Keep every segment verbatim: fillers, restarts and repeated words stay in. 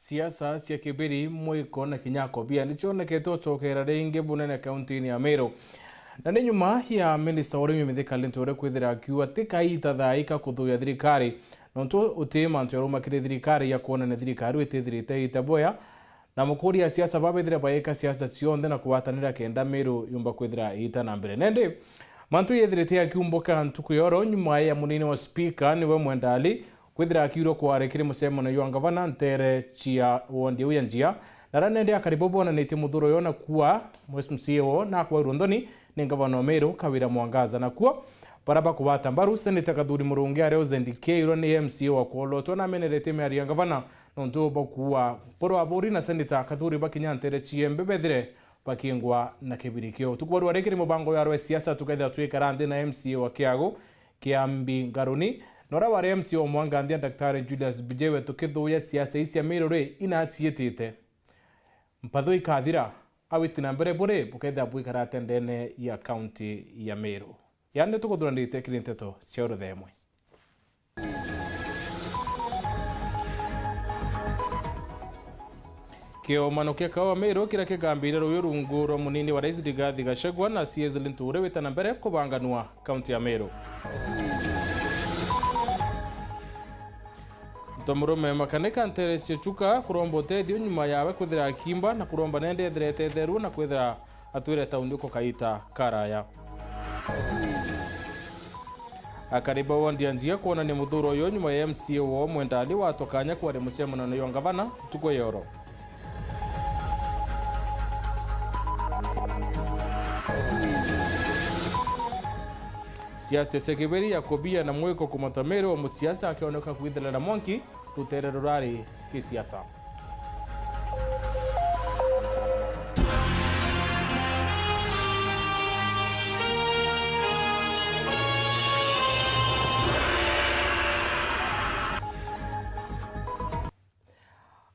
siasa cia kibiri, mwiko na kinya akobia nicionekete ucokera ringi bunene kauntini ya Meru. Na ni nyuma ya minista wa urimi Mithika Linturi kwithira akiuga ti kaita thaai ka kuthuya thirikari, nontu uti mantu jaruma kiri thirikari ya kwonania thirikari itithirite iita bwea, na mukuria siasa babethire baika siasa cionthe na kugwatanira kenda Meru yumba kwithira iita na mbere. Nandi mantu yethirite akiumbuka ntuku ya oro nyuma ya munini wa spika niwe Mwenda Ali kwithira akiurwa kwari kiri mucemano jwa ngavana ntere cia wondi iu ya Njia, na aria nende akari bau bonanitie muthuro yo na kuua M C A wao na akwairwe nthoni ni ngavana wa Meru Kawira Mwangaza. Nakuo bara bakugwata mbaru Seneta Kathuri Murungi aria uzendi keirwe ni M C A wa kwolotwa na ameneretie miario ya ngavana nontu bwa kuua mpuru aburi na Seneta Kathuri bakinya ntere ciembe bethire bakingwa na kibirikio. Utuku bwa rwari kiri mubango ya rwe siasa tukethira twikara nthi na M C A wa Kiagu Kiambi Ngaruni, na uria wari M C A wa Mwanganthia Daktari Julius Bijewe tukithuya siasa ii cia Meru ri inaciitite. Mpatho ikathira, awiti na mbere buri bukethira bwikarate ndene ya kaunti ya Meru. Yani tukuthuranite kiri nteto cia uruthemwe. Kiomano kia Kawa Meru kiria kigambire ruyu rungu rwa munini wa rais Rigathi Gachagua na C S Linturi wita na mbere kubanganua kaunti ya Meru. Ntomurume makanika ntere cia Chuka kuromba utethio nyuma yawe kwithira akimba na kuromba nende ethirete etheru na kwithira atwire tauni uko kaita karaya. Akari ba wondi ya Njia kwonania muthuro uyu nyuma ya M C A wao Mwenda Ali watwa kanya kwari mucemanone jwa ngavana ntuku ya oro. Siasa cia kiberi ya kobia na mwiko kumata Meru wa musiasa akioneka kwitherera mwanki rutere rurari kisiasa.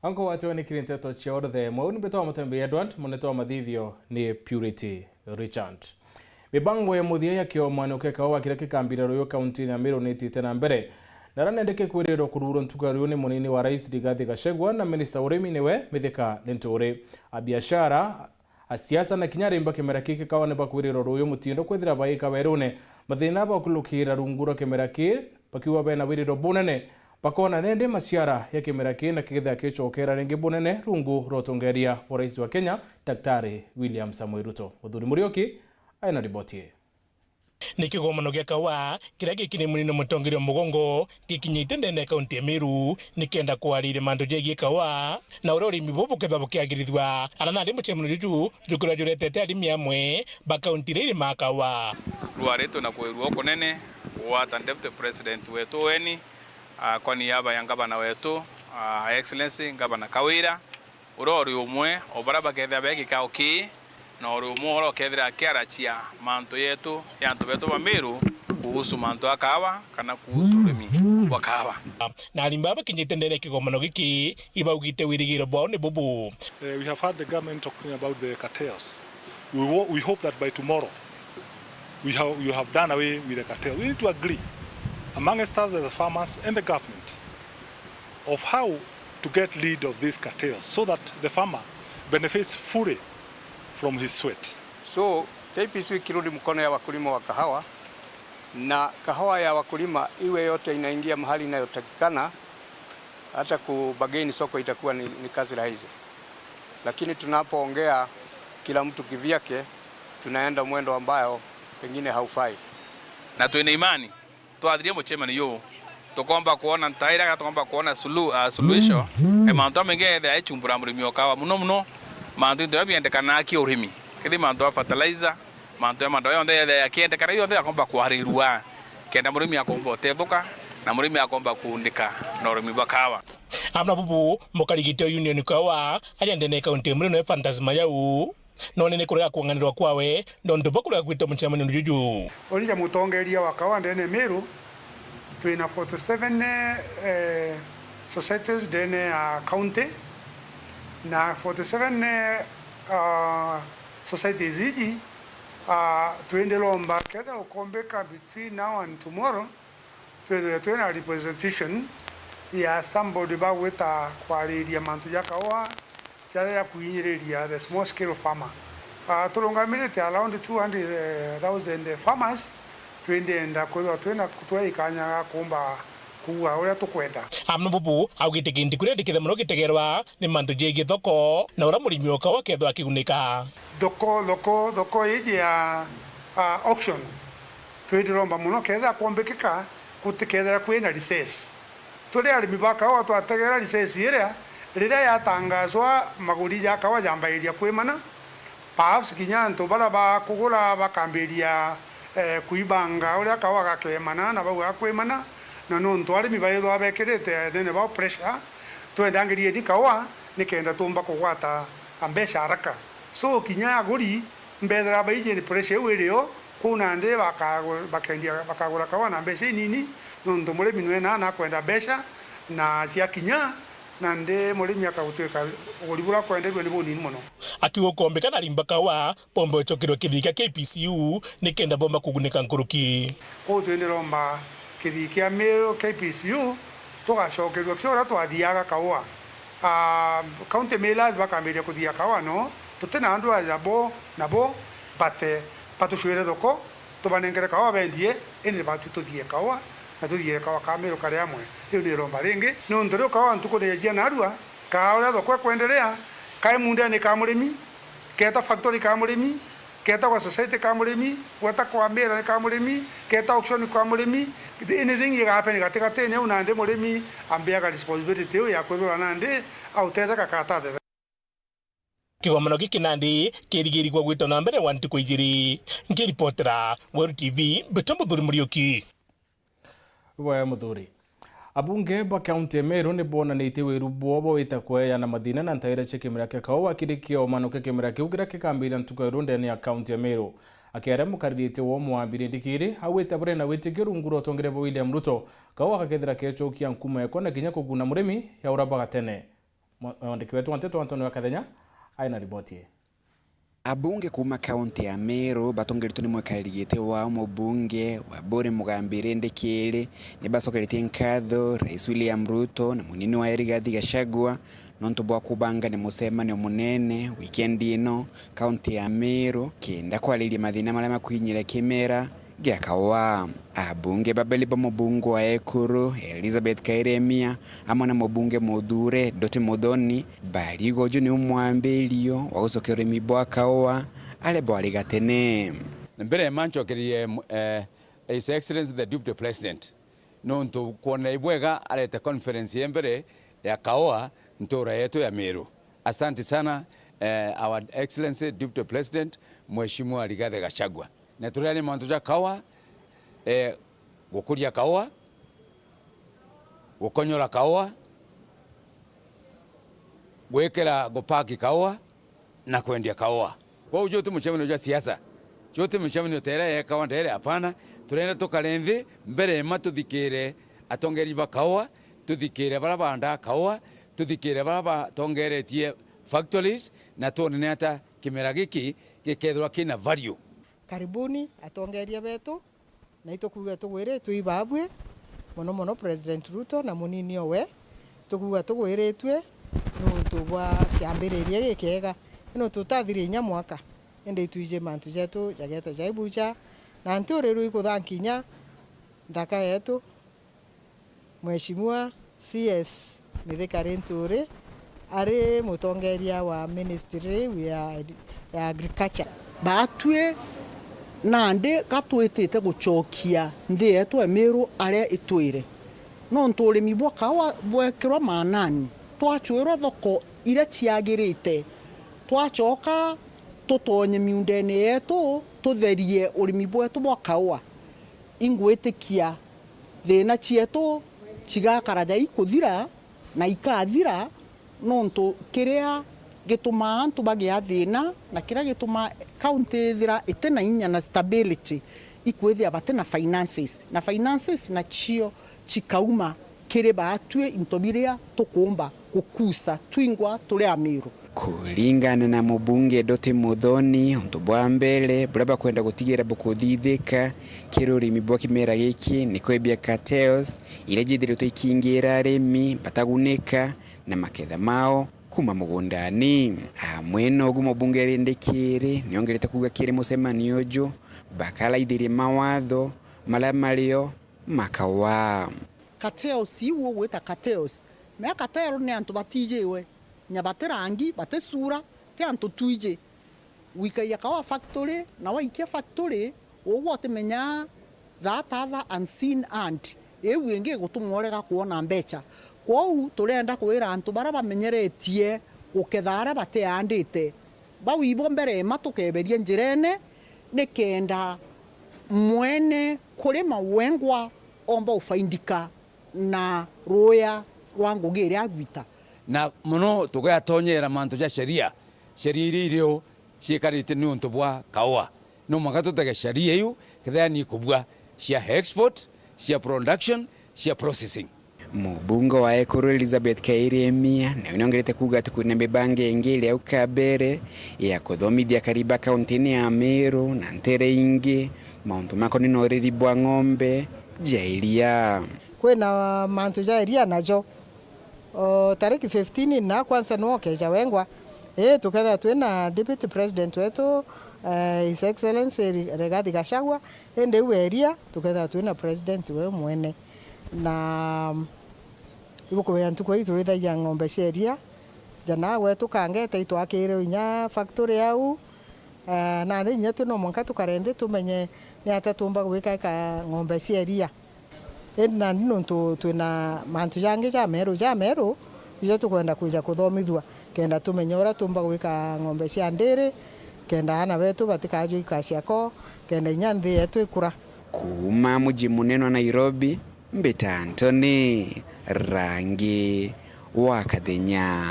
Anko wate ni kiri nteto cia orothe mwau ni mbetwa mutembe Edward, munete wa mathithio ni Purity Richard. Mibango ya muthia ya kiomano kia Kawa kiria kikambira ruyu kauntini ya Meru nitite na mbere, na aria nendeke kwirirwa kururwa ntuku ya ruyu ni munini wa rais Rigathi Gachagua na minista wa urimi niwe Mithika Linturi. Abiashara, asiasa na kinya arimba kimera kiki Kawa ni bakwirirwa ruyu mutindo kwithira baika werune. Mathina bakulukira rungu rwa kimera ki bakiuga bena wiriro bunene bakona nende maciara ya kimera ki na kigethira kicokera ringi bunene rungu rwa utongeria wa rais wa Kenya Daktari William Samoei Ruto. Muthuri Muriuki aina riboti ii. Ni kigomano gia Kawa kiria giki ni munini mutongeria wa mugongo gikinyite ndene ya kaunti ya Meru nikenda kwariria mantu jegie Kawa na uria urimi bubu bukethwa bukiagirithua. Ara nandi mucemano juju jukirwa juretete arimi amwe ba kaunti iria iri ma Kawa. Rwaritwe na kwirua kunene gwata Deputy President wetu weni, ah, kwa niaba ya ngavana wetu, ah, Excellency Ngavana Kawira, uria uri umwe o baria bakethira be gikao kii, na uri umwe uria ukethira akiarachia mantu yetu ya antu betu ba Meru kuhusu mantu a kahawa kana kuhusu urimi bwa kahawa. Na arimi baba bakinyite ndene ya kigomano giki ibaugite wirigiro bwao ni bubu. Eh, we have heard the government talking about the cartels. We wo-, we hope that by tomorrow we have, you have done away with the cartel. We need to agree amongst us as the farmers and the government of how to get rid of these cartels so that the farmer benefits fully from his sweat. So, K P C ikirudi mkono ya wakulima wa kahawa, na kahawa ya wakulima iwe yote inaingia mahali inayotakikana, hata ku bargain soko itakuwa ni, ni kazi rahisi. Lakini tunapoongea kila mtu kivyake, tunaenda mwendo ambayo pengine haufai. Na twina imani twathiria mucemanio juu, tukomba kwona ntaira, kana tukomba kwona sulu-, ah, suluhisho. E mantu jamaingi ethira echumbura murimi o kahawa muno muno, mantu into biria biendekanaga ki urimi, kethi mantu a fertilizer, mantu ja madawa jonthe yethira yakiendekana, jonthe jakomba kwarirua, kenda murimi akomba utethuka, na murimi akomba kuundika na urimi bwa kahawa. Amwe na bubu, mukarigite Union Kahawa aria ndene ya kaunti ya Meru noe Fantas Mayau, none ni kurega kung'anirwa kwawe nontu bwa kurega gwita mucemanio juju. Uni ja mutongeria wa kahawa ndene Meru, twina forty seven, eh, societies ndene ya county, na forty seven, eh, ah, societies iji, ah, twindiromba kethira ukombika between now and tomorrow, twithwe twina representation ya somebody bagwita kwariria mantu ja kaua jaria ja kuinyiriria the small scale farmer. Ah, turungamirite around two hundred thousand farmers, twindenda kwithirwa twina twekanya ga kuumba kuua uria tukwenda. Amwe bubu augite kintu kiria ndikithe mono gitegerwa ni mantu jegie thoko, na uria murimi o kaua akethirwa akigunika. Thoko, thoko, thoko iji ya, ah, auction, twindiromba mono kethira kwombikika gutikethira kwina recess. Turi arimi ba kaua twategera recess iria, riria yatangazwa maguri ja kaua jambairia kwimana, perhaps kinya antu baria bakugura bakambiria, eh, kuibanga uria kaua gakemana na bau gakwimana, na nontu arimi baithwa bekirite nene bao pressure, twendangirieni kaua nikenda tuumba kugwata mbeca haraka. So kinya aguri mbethira baiji ni pressure iu irio, kuu nandi bakagu-, bakendia, bakagura kaua na mbeca inini, nontu murimi nwena na akwenda mbeca, na ciakinya, nandi murimi akagutwika uguri buria akwenderua ni bunini mono. Akiuga ukombika na arimba kaua bomba ucokerwa kithii kia K P C U nikenda bomba kugunika nkuruki. Kuu twindiromba kithii kia Meru K P C U tugacokerua kio uria twathiaga kaua. Ah, county millers bakambiria kuthia kaua no, tutina andu aja bo na bo, but, eh, batucwire thoko, tubanengere kaua bendie, indi batu tuthie kaua, na tuthiire kaua ka Meru kari amwe. Riu ni iromba ringi, nontu riu kaua ntuku ni ya jia narua, kaa uria thoko ikwenderea, kai mundene ka murimi, keta factory ka murimi, keta gwa society ka murimi, gweta kwa mira ni ka murimi, keta auction kwa murimi, anything igapen gatigati ni au nandi murimi ambiaga responsibility iu ya kwithirwa nandi autetheka katatetheka. Kigomano giki nandi kirigirigwa gwitwa na mbere wa ntuku ijiri. Nkiripotera Weru T V, mbitwa Muthuri Muriuki. Iboya Muthuri. Abunge ba kaunti ya Meru ni bonanitie wiru bwoo bwa gwita kweana mathina na ntaira cia kimera kia kaua kiri kiomano kia kimera kiu kiria kikambiria ntuku ya ruo ndene ya kaunti ya Meru. Akiaria mukaririte woo Mwambire Ndikiri, augite bure na witikio rungu rwa utongeria bwa William Ruto, kaua gakethira kecokia nkuma ekwa na kinya kuguna murimi ya ura bagatene. Mwa-, mwandiki wetu wa nteto Anthony wa Kathenya aina riboti ii. Abunge kuuma kaunti ya Meru batongeretwe ni mwikariri giti wao mubunge Waburi Mugambire Ndikiri ni bacokeretie nkatho Rais William Ruto na munini wa Rigathi Gachagua nontu bwa kubanga ni mucemanio munene wikendi ino kaunti ya Meru kenda kwariria mathina maria makwinyiria kimera gia kaua. Abunge babeli ba mubunge wa Ekuru, Elizabeth Kairemia, amwe na mubunge muthure Doti Muthoni, bariuga uju niu mwambirio wa gucokia urimi bwa kaua aria bwari gatene. Mbere ma ncokerie, eh, His Excellency the Deputy President, nontu kwona ibwega arete conference ya mbere ya kaua ntura yetu ya Meru. Asante sana, eh, Our Excellency Deputy President, Mheshimiwa Rigathi Gachagua. Na turiaria mantu ja kaua, eh, gukuria kaua, gukonyora kaua, gwikira gupaki kaua, na kwendia kaua. Kwou juu ti mucemanio jwa siasa, juu ti mucemanio ta iria yeekawa ndeere, hapana. Turenda tukare nthi mbere ma tuthikire atongeria ba kaua, tuthikire baria baandaa kaua, tuthikire baria batongeretie factories, na twone ni ata kimera giki gikeethirwa kina value. Karibuni atongeria betu. Na itukuuga tugwiritue ibabui, mono mono President Ruto na munini owe, tukuuga tugwiritue niuntu bwa kiambiriria gikiega, niuntu tutathirie inya mwaka, indi itwiji mantu jetu jageta jaibucha, na nturirwe ikuthankia inya nthaka yetu. Mheshimiwa C S Mithika Linturi ari mutongeria wa ministry ya, ya agriculture. Baatwi nandi gatwitite gucokia nthi yetu ya Meru aria itwire, nontu urimi bwa kaua bwekirwa maanani, twacwirwa thoko iria ciagirite, twacoka tutonye miundene yetu tutherie urimi bwetu bwa kaua. Ingwitikia thiina cietu cigakara ja ikuthira na ikathira, nontu kiria gitumaa antu bagia thiina na kiria gitumaa county ithira itina inya na stability ikwithia batina finances, na finances nacio cikauma kiri baatwi into biria tukuumba gukusa twingwa turi Amiru. Kuringana na mubunge Doty Muthoni, untu bwa mbere buria bakwenda gutigira bukuthithika kiri urimi bwa kimera giki ni kwebia cartels iria jithiritwe ikiingira arimi batagunika na maketha mao kuuma mugundani. Amwe nogu mubunge rindi kiri niongerete kuuga kiri mucemanio uju bakaraithirie mawatho maria mario makawa. Cartels iu ugwita cartels, mea cartel ni antu batijiwe, nya bati rangi, bati sura, ti antu twiji. Wikagia kawa factory, na waikia factory, ugwe utimenyaa that other unseen hand iu ingi igutuma urega kwona mbecha. Kwou turenda kwira antu baria bamenyeretie guketha aria batiandite, bau ibo mbere ma tukeberia njirene, nikenda mwene kurima wengwa omba ufaindika na ruuya rwa ngugi iria agwita. Na mono tugatonyera mantu ja sheria, sheria iria irio ciikarite niuntu bwa kaua. No mwanka tutege sheria iu, kethira ni kubua cia export, cia production, cia processing. Mubunge wa Ekuru Elizabeth Kairemia nawe niongerete kuuga ati kwina mibango ingi iria au kabere ya kuthomithia akari ba kauntine ya Meru na ntere ingi mauntu makoni na urithi bwa ng'ombe ja iria. Kwina mantu ja iria najo. O tariki fifteen na kwanza nwe ukeja wengwa, ii tukethira twina deputy president wetu, eh, His Excellency Rigathi Gachagua, indi iu eria tukethira twina president we mwene. Na ibukumenya ntuku ii turithagia ng'ombe cia iria, ja na gwetu Kangete itwakirwe inya factory au, eh, nandi inya twi no mwanka tukare nthi tumenye ni atia tuumba gwika ika ng'ombe cia iria. Indi nandi nontu twina mantu jangi jameru jameru, ijo tukwenda kwija kuthomithua, kenda tumenye uria tuumba gwika ng'ombe cia ndiri, kenda aana betu batikajwe ikacia ko, kenda inya nthi yetu ikura. Kuuma muji munene wa Nairobi, mbita Anthony Rangi wa Kathenya.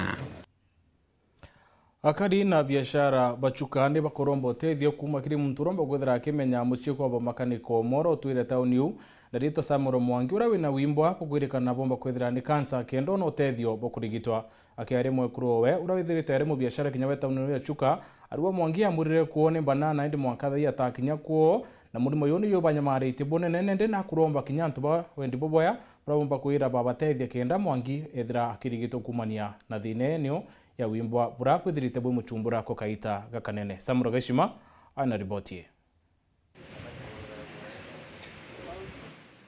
Akari na biashara ba Chuka ni bakuromba utethio kuuma kiri muntu uromba kwithira akimenya mucii kwa bamakanika umwe uria utwire tauni iu na riitwa Samuel Mwangi, uria wina wimbwa kukwirikana bomba kwithira ni kansa kenda ona utethio bwa kurigitwa. Akiaria mwekuru owe uria withirite ari mubiashara kinya we tauni iu ya Chuka, ariwa Mwangi amwirire kwoo ni mbanana indi mwanka thaii atakinya kwoo, na murimo uyu ni jubanyamaritie bunene nende na kuromba kinya antu ba wendi buboya buria bomba kwira babatethia kenda Mwangi ethira akirigitwa kuumania na thina ii niu ya wimbwa buria bwithirite bwi muchumbura kwa kaita gakanene. Samuel Gachima ari na riboti ii.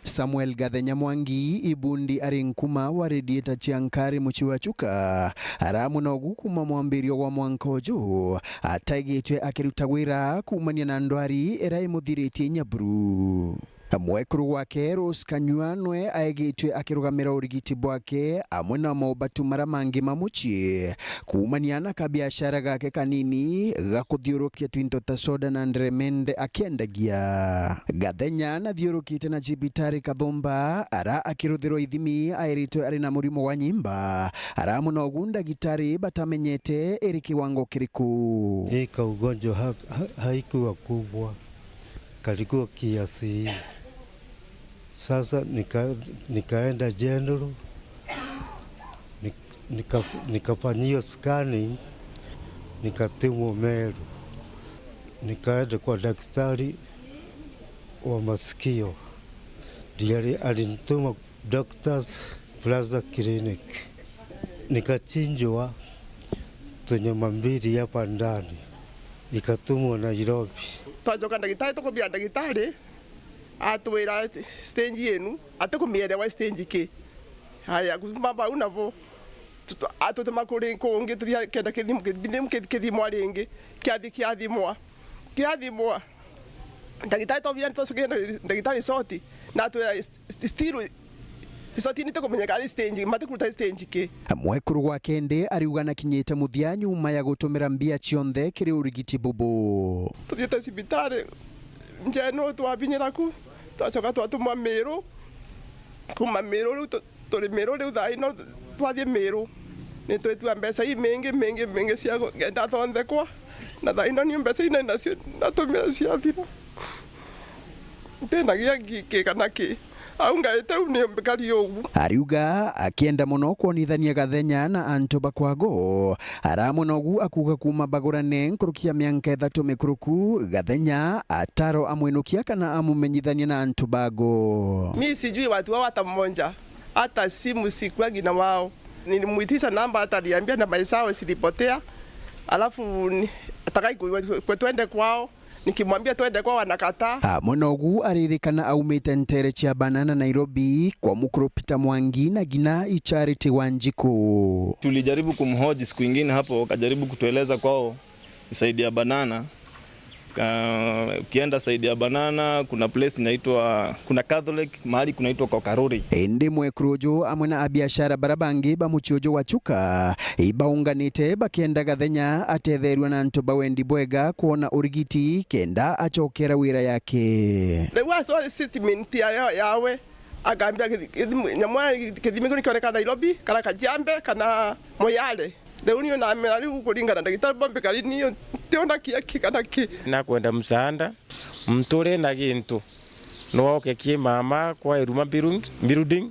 Samuel Gathenya Mwangi, ibundi ari nkuma wa radiator cia nkari mucii wa Chuka, aramwe nogu kuuma mwambirio gwa mwanka uju, ataigitwe akiruta gwira kuumania na ndwari iria imuthiritie inya buru. Mwekuru gwake Rose Kanyua nwe aigitwe akirugamira urigiti bwake amwe na mobatu maria mangi ma mucii, kuumania na kabiashara gake kanini ga kuthiurukia twinto ta soda na nderemende akiendagia. Gathenya nathiurukite na cibitari Kathumba, ara akiruthirwa ithimi airitwe ari na murimo wa nyimba, ara amwe nogu ndagitari batamenyete iri kiwango kiriku. Hii kaugonjwa ha-, ha-, haikuwa kubwa, kalikuwa kiasi hii. Sasa nika-, nikaenda General, nik-, nika-, nikafanyiwa scanning, nikatumwa Meru. Nikaenda kwa daktari wa masikio, ndiye ali-, alinituma Doctors Plaza Clinic. Nikachinjwa tunyama mbili hapa ndani, ikatumwa Nairobi. Twacoka ndagitari, tukubia ndagitari, atwira stage yenu, atikumielewa stage ki. Haya, kuma bau nabo, tutu-, atutuma kuri kungi, tuthia kenda kithimo, kithimo, kithimo ringi, kiathi kiathimwa, kiathimwa. Ndagitari twabia, twacokeria ndagitari resort, na atwira st-, st-, still resort ni tikumenyeka ari stage, matikuruta stage ki. Mwekuru gwa kendi ariuga nakinyite muthia nyuma ya gutumira mbia cionthe kiri urigiti bubu. Tuthiite cibitari General, twabinyira ku, twacoka twatumwa Miru. Kuma Miru riu tu-, turi Miru riu thaa ino twathie Miru. Ni twitua mbeca imingi, mingi, mingi cia kenda thonthekwa. Na thaa ino ni mbeca ina nacio ndatumira ciathira. Ndinagia ngi-, ki kana ki. Au ngaite u ni mbikari ugu. Ariuga akienda mono kwonithania Gathenya na antu ba kwago, aramwe nogu akuga kuuma bagurane nkuruki ya mianka ithatu mikuruku, Gathenya ataro amwinukia kana amumenyithania na antu bago. Mi sijui watu wao hata mmoja, hata simu sikuagi na wao. Nilimuitisha namba, hata niambia namba zao zilipotea, alafu ni, atakai ku-, ku-, twende kwao. Nikimwambia twende kwao anakataa. Amwe nogu aririkana aumite ntere cia Banana Nairobi kwa mukuru Peter Mwangi na ngina i Charity Wanjiku. Tulijaribu kumhoji siku ingine hapo, akajaribu kutueleza kwao ni side ya Banana. Ka-, ukienda side ya Banana, kuna place inaitwa, kuna Catholic, mahali kunaitwa kwa Karuri. Indi mwekuru uju amwe na abiashara bara bangi ba mucii uju wa Chuka ibaunganite bakienda Gathenya atetherua na antu ba wendi bwega kwona urigiti kenda acokera wira yake. Riu asoa statement ya, ya, yawe, akambia kithi-, kithimi-, nyamu ya kithimi kiu nikioneka Nairobi, kana Kajiambe, kana Moyale. Riu niu namenya riu kuringana na ndagitari bombikari niu ntiona kia ki kana ki. Nakwenda msaada, mtu uri na gintu, no oke ki mama kwa Iruma Building, Building,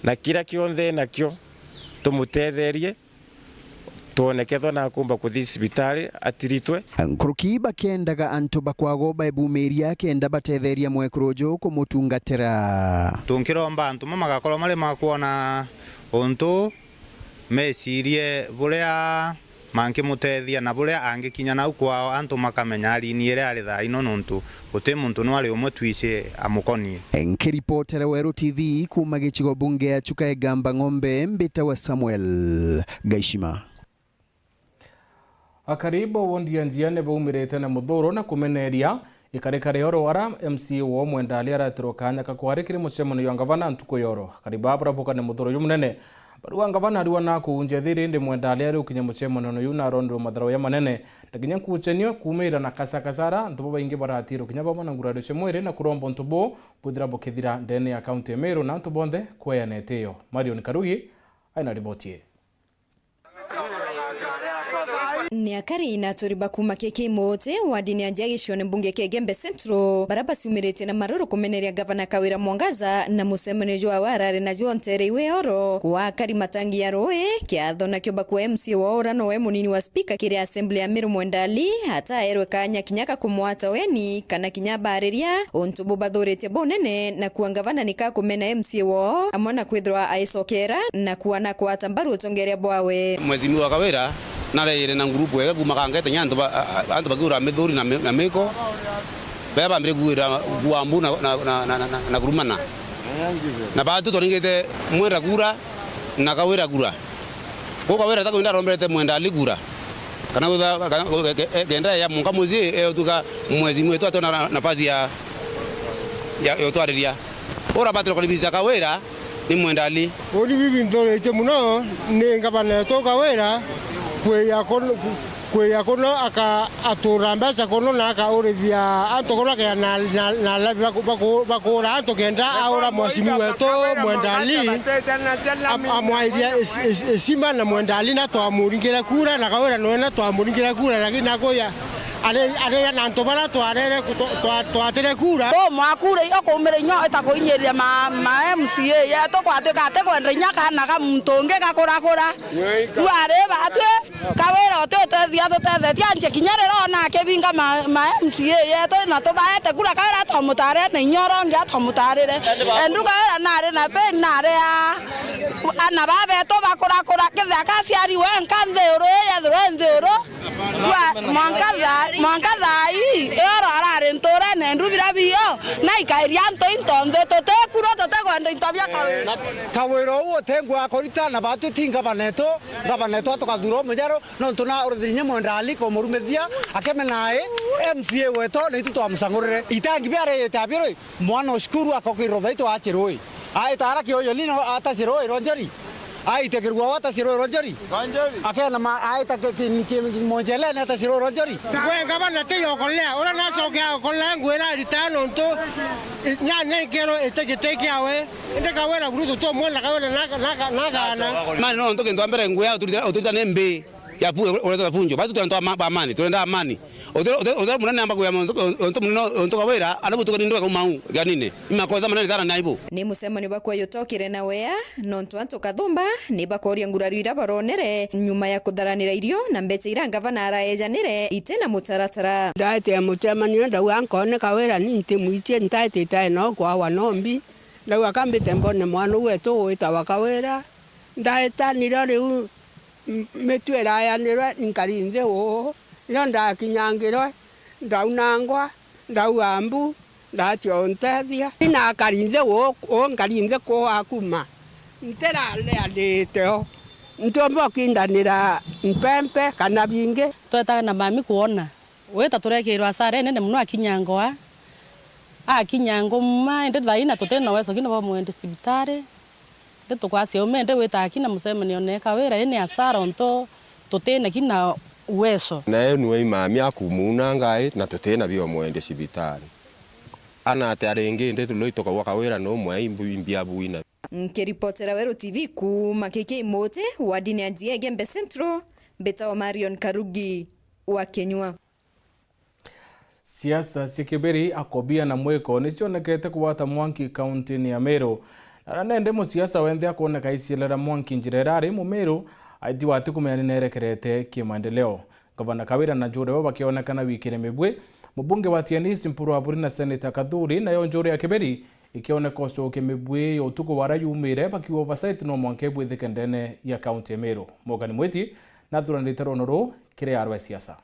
na kira kionthe nakio tumutetherie, twone kethwa nakumba kuthi cibitari atiritwe. Nkuruki bakiendaga antu ba kwago baebumiria kenda batetheria mwekuru uju kumutungatira. Tunkiromba antu ma magakorwa mari ma kwona untu mecirie buria mankimuteethia na buria angikinya nau kwao antu makamenya arini iria ari thaa ino, nontu guti muntu nwari umwe twici amukonie. Nkiripotera Weru T V kuuma gicigo bunge ya Chuka Igamba Ng'ombe, mbitawa Samuel Gaishima. Akari ba wondi ya Njia ni baumirite na muthuro na kumeneria ikarika ria oro ara M C A wao Mwenda Ali aratirwa kanya ka kwari kiri mucemanio jwa ngavana ntuku ya oro. Akari baa barabuka ni muthuro jumunene. Barua ngavana ariwa na kuunjia thiri, indi Mwenda Ali ari ukinya mucemanio juu na aronirwe matharo jamanene na kinya nkuchenio kuumira na kasakasara. Antu babaingi baratirwe kinya bamwe na ngurario cia mwiri na kuromba untu buu bwithira bukithira ndene ya kaunti ya Meru na antu bonthe kweana itio. Marion Karugi aina riboti ii. Ni akari na aturi ba kuuma K K Mwote, wardini ya Njia gicione mbunge kia Igembe Central, bara baciumiritie na maruru kumeneria Gavana Kawira Mwangaza na mucemanio jwawe arari najuo ntere iwe oro. Kwa akari matangi ya rui, kiatho nakio bakua M C A wao ura nowe munini wa spika kiri assembly ya Meru Mwenda Ali, ataerwe kanya kinya ga kumwata ugeni kana kinya abariria untu bubathuritie bunene, na kua ngavana nika kumena M C A wao, amwe na kwithirwa aicokera na kuana kwata mbaru utongeria bwawe. Mheshimiwa Kawira nareire na ngurupu ega kuuma kangete nya antu ba, a-, a-, antu bakiura mithuri na mi-, na miko, bea bambire kuira kuambu na, na, na kurumana. Na batu twaringite Mwenda kura na Kawira kura. Kuu Kawira takwenda aromberete Mwenda Ali kura. Kana witha, kana, ke-, ke-, kenda ya munka mucii, e utuka mwezi mwetu atona na-, nafasi ya, ya, ya utwariria. Ura batire kuribisa Kawira ni Mwenda Ali. Uni bibi nthuritie muno ni ngavana wetu Kawira kwiya kun-, kwiya kuno aka-, atura mbeca kuno na akaurithia antu kuno akea na, na, na alabi baku-, baku-, bakuura antu kenda aura mwashimi wetu Mwenda Ali. Am-, amwairia is-, is-, isima na Mwenda Ali na twamuringire kura, na Kawira nowe na twamuringire kura, lakini nakuya ari, ari na antu bara twarere ku-, twa-, twa-, twatire kura. Bo mwakure iyo kumire inyo itakuinyiria ma, ma M C A yetu kwatuika ati kwenda inya kana ga muntu ungi gakurakura. Riu ari batwi Kawira uti utethia tutethetie anche kinya riria ona akibinga ma, ma M C A yetu na tubaete kura Kawira atwamutarire na inya uria ungi atwamutarire. Endu Kawira nari na pain nari a, ana babetu bakurakura kithia kaciari wenka nthi uru ii yethirwa i nthi uru. Rua, mwanka tha-, mwanka thaa ii, ioro arari nturene ndu bira bio, na ikairia antu into nthi, tutikuru, tutikwenda into bia Kawira. Kawira uu utengwa akorita na batwi ti ngavana etu, ngavana etu atukathura umujaru, nontu na urithirinye Mwenda Ali kumurumithia, akemena ai, M C A wetu, na itu twamucangurire. Itangi biareyete abirui, mwana o cukuru akokirwa thaitwa aci rui. Aita ara kioyo nino ataci rui rwa njori. Aite kirua ataci rui rwa njori. Akena ma aita ki, ki, ki, ki, monjelene ataci rui rwa njori. Gwe ngavana ti yokolea, ura nacoke aokolea ngwira arita nontu, i, na nenkero ite giti kiawe. Indi Kawira gurutu tumwona Kawira na, na, na, na kana. Mani nontu kintu a mbere nguya uturita, uturita ni mbi. Ya fu-, uretwa funjo. Batu turenda ama-, amani, turenda amani. Uti, uti, uti munene amba kuya muntu, muntu munene, muntu Kawira, ana butukani ndwe kauma u, ganine. Ni makosa manene sana na aibu. Ni mucemanio bakwa yutokire na wea, nontu antu Kathumba ni bakoria ngurario ira baronere nyuma ya kutharanira irio na mbecha ira ngavana araejanire ite na mutaratara. Ndaete mucemanio ndauga nkone Kawira ni ntimwitie, ntaetite no kwawa nombi. Ndauga kambite mbone mwana u wetu witawa Kawira. Ndaetanire riu, m-, mitu irayanirwe, nkari nthi uu. Rio ndakinyangirwe, ndaunangwa, ndauga mbu, ndatia untethia. Inakari nthi uu, uu nkari nthi kuu akuma. Ntiraleanite o. Ntiumba ukindanira mpempe kana bingi. Twetaga na mami kwona. Wita turekirwa asara inene mono akinyangwa. Akinyangwa ma, indi thaina tutina uwezo kinya bwa mwendi cibitari. Indi tukwacia ume, indi wita akina mucemanio ne Kawira, ii ni asara untu tutina kinya uwezo. Na enu ai mami akumuuna ngai, na tutina bio mwendi cibitari. Ana ati aringi, indi tuloi tukauga Kawira no mwe ai mbu-, imbi abuina. Nkiripotera Weru T V kuuma K K Muti, wardini ya Njiege Igembe Central, mbitawa Marion Karugi wa Kenywa. Siasa cia Kibiri, akobia na mwiko ni cionekete kugwata mwanki kaunti-ini ya Meru. Na nende musiasa wenthe akwoneka aicielela mwanki njira iria ari Mumiru aitiwa ati kumenya ni nerekerete kimaendeleo. Gavana Kawira na njuri bo bakionekana wikire mibwi, mubunge wa Tiani East Mpuru Aburi na Seneta Kathuri, nayo njuri ya Kibiri ikioneka ucokia mibwi ya utuku wara yumire, bakiuga oversight no mwanka ibwithike ndene ya kaunti ya Meru. Morgan Mwiti nathuranite rono ruu kiri arwa siasa.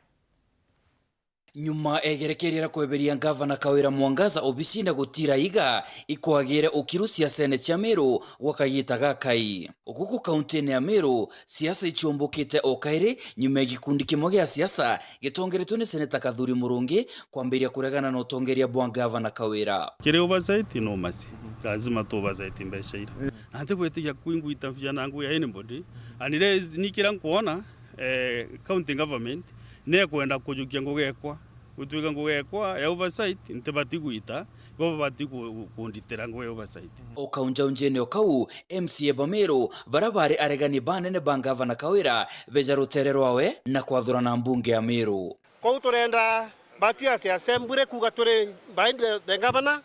Nyuma egerekeria ria kweberia ngavana Kawira Mwangaza obisine gutira iga ikwagire ukiru siasene cia Meru gwa kagita gakai. Guku kaunti-ini ya Meru, siasa ichiombokite o kairi nyuma ya gikundi kimwe gia siasa gitongeretwe ni Seneta Kathuri Murungi kwambiria kuregana na utongeria bwa ngavana Kawira. Kiri oversight no masi, lazima tu oversight mbeca ira. Na ntigwitikia kwingwita bia na ngugi ya anybody, unless ni kira nkwona, eh, county government nekwenda kujukia ngugi ekwa, gutwika ngugi ekwa ya oversight, ntibati gwita, bo babati ku-, kunditira ngugi ya oversight. O kau njaunjene o kau, M C A ba Meru, bara bari aregani banene ba ngavana Kawira, beja rutere rwawe na kwathurana mbunge ya Meru. Kwou turenda batu ya Assembly kuuga turi behind the, the governor,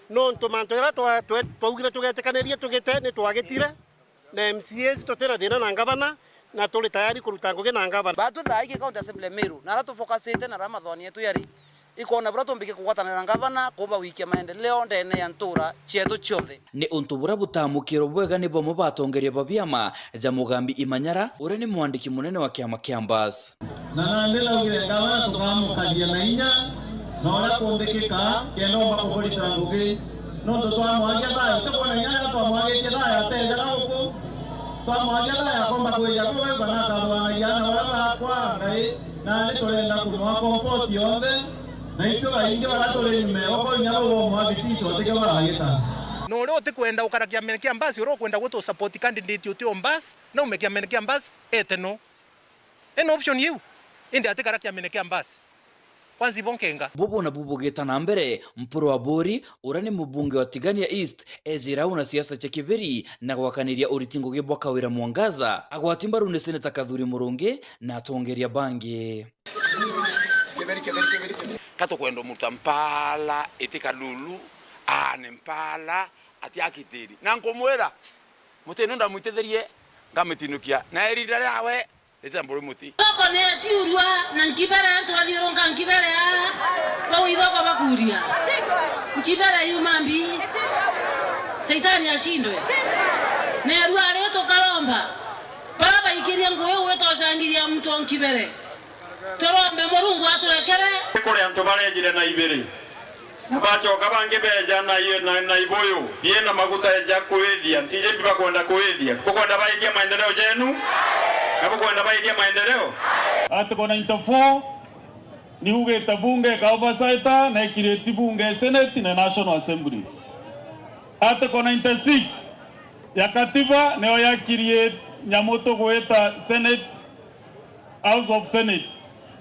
nontu mantu jaria twa-, twe-, twaugire tugetikanirie tugite, ni twagitire, na M C As tutina thina na ngavana, na turi tayari kuruta ngugi na ngavana. Batu thaa ii County Assembly ya Meru, na aria tufocusite na aria mathoni yetu yari, ikwona buria tumbike kugwatanira na ngavana, kubawikia maendeleo ndene ya ntura cietu cionthe. Ni untu buria butamukirwe bwega ni bamwe ba atongeria ba biama ja Mugambi Imanyara, uria ni mwandiki munene wa kiama kia Mbas. Na nandi ndaugire ngavana tukamukaria na inya, na uria kumbikika, kenda umba kuburitira ngugi. Nontu twamwagia thayo, utikwona inya riria twamwagitie thayo atejaga guku, twamwagia thayo akomba kwija kuu, kana akathwanagia na uria bakwa Ngai, nandi turenda kumwa comfort yonthe, na itwe baingi baria turi nyuma yoko inya bau bomwa vitisho, tikio baragita. Na uria utikwenda ukara kiamene kia Mbas, uria ukwenda gutu support candidate uti o Mbas, na ume kiamene kia Mbas, ete no. Ena option iu, indi atikara kiamene kia Mbas. Kwanza ibo nkenga. Bubu nabu bugita na mbere, Mpuru Aburi, uria ni mubunge wa Tigania East, ejira au na siasa cia Kibiri na gwakaniria uriti ngugi bwa Kawira Mwangaza, agwati mbaru ni Seneta Kathuri Murungi na atongeria bangi. Ka tukwenda umuta mpala iti kalulu, aane mpala ati akitiri. Na nkumwira, muti ino ndamwititherie, nkamitinukia. Na irinda riawe, rita mburu muti. Thoko ni atiurua na nkibere, antu bathiurunka nkibere aa, bau ithoko bakuria. Nkibere yuma mbi. Saitani ashindwe. Nerua ari tukaromba. Bara baikirie ngugi gwitocangiria muntu o nkibere. Turombe Murungu aturekere. Kuri antu barejire na ibiri. Na bacoka bangi beja na i-, na, na ibuyu, biena maguta eja kuithia, ntiji mbi bakwenda kuithia. Bukwenda baikia maendeleo jenu? Na bukwenda baikia maendeleo? Article ninety-four, niugite bunge ika oversight na ikiriti bunge, Senate na National Assembly. Article ninety-six ya katiba niyo ya create nyamu tugwita Senate, House of Senate.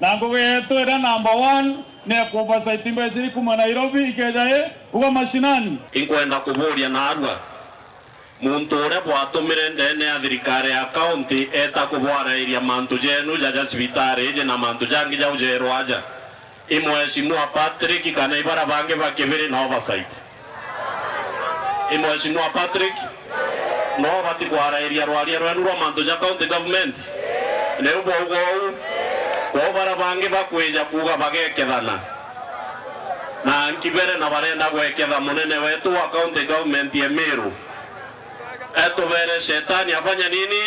Na ngugi yetu iria number one ni ya ku oversight mbeca iri kuma Nairobi ikeja i uga mashinani. Inkwenda kuburia narua, Muntu uria bwatumire ndene ya thirikari ya kaunti eeta kubwarairia mantu jeenu jaja cibitari iji na mantu jangi jau jeerwa aja, i Mheshimiwa Patrick kana i bara bangi ba kibiri na oversight? I Mheshimiwa Patrick, no ubati kwarairia rwaria rweenu rwa mantu ja county government? Riu bwauga uu, kwou bara bangi bakwija kuuga bagekethana na nkibere na barenda gweketha munene wetu wa county government ya Meru. Etubere shetani afanye nini?